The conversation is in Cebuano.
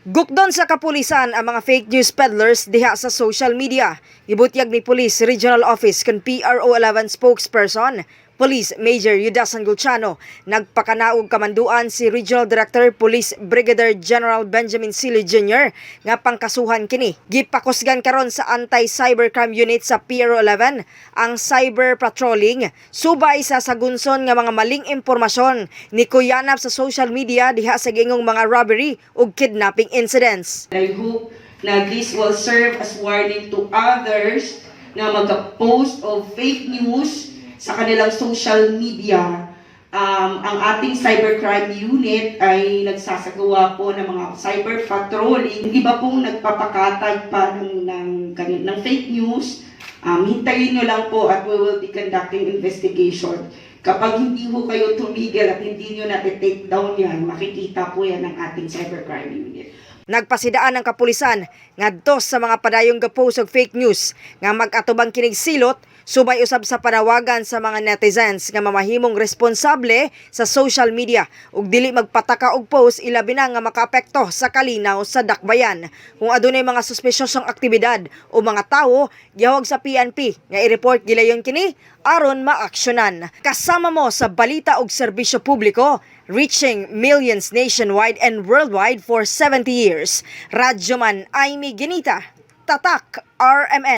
Gukdon sa kapulisan ang mga fake news peddlers diha sa social media. Gibutyag ni Police Regional Office kun PRO 11 spokesperson Police Major Yudasan Gulciano, nagpakanaog kamanduan si Regional Director Police Brigadier General Benjamin Sili Jr. nga pangkasuhan kini. Gipakusgan karon sa Anti-Cybercrime Unit sa PRO 11 ang cyber patrolling subay sa sagunson nga mga maling impormasyon ni kuyanap sa social media diha sa giingong mga robbery ug kidnapping incidents. I hope na this will serve as warning to others na mag-post of fake news sa kanilang social media. Ang ating cybercrime unit ay nagsasagawa po ng mga cyber patrolling. Iba pong nagpapakatag pa ng fake news. Hintayin nyo lang po at we will be conducting investigation. Kapag hindi ho kayo tumigil at hindi nyo na-take down yan, makikita po yan ng ating cybercrime unit. Nagpasidaan ang kapulisan ngadto sa mga padayong gapost og fake news nga mag-atubang kinig silot, subay usab sa panawagan sa mga netizens nga mamahimong responsable sa social media ug dili magpataka og post, ilabi na nga makaapekto sa kalinaw sa dakbayan. Kung adunay mga suspesyosong aktibidad o mga tawo, gihawag sa PNP nga i-report gilayon kini aron maaksyonan. Kasama mo sa balita ug serbisyo publiko, reaching millions nationwide and worldwide for 70 years. Radyoman Aimee Ginita, Tatak RMN.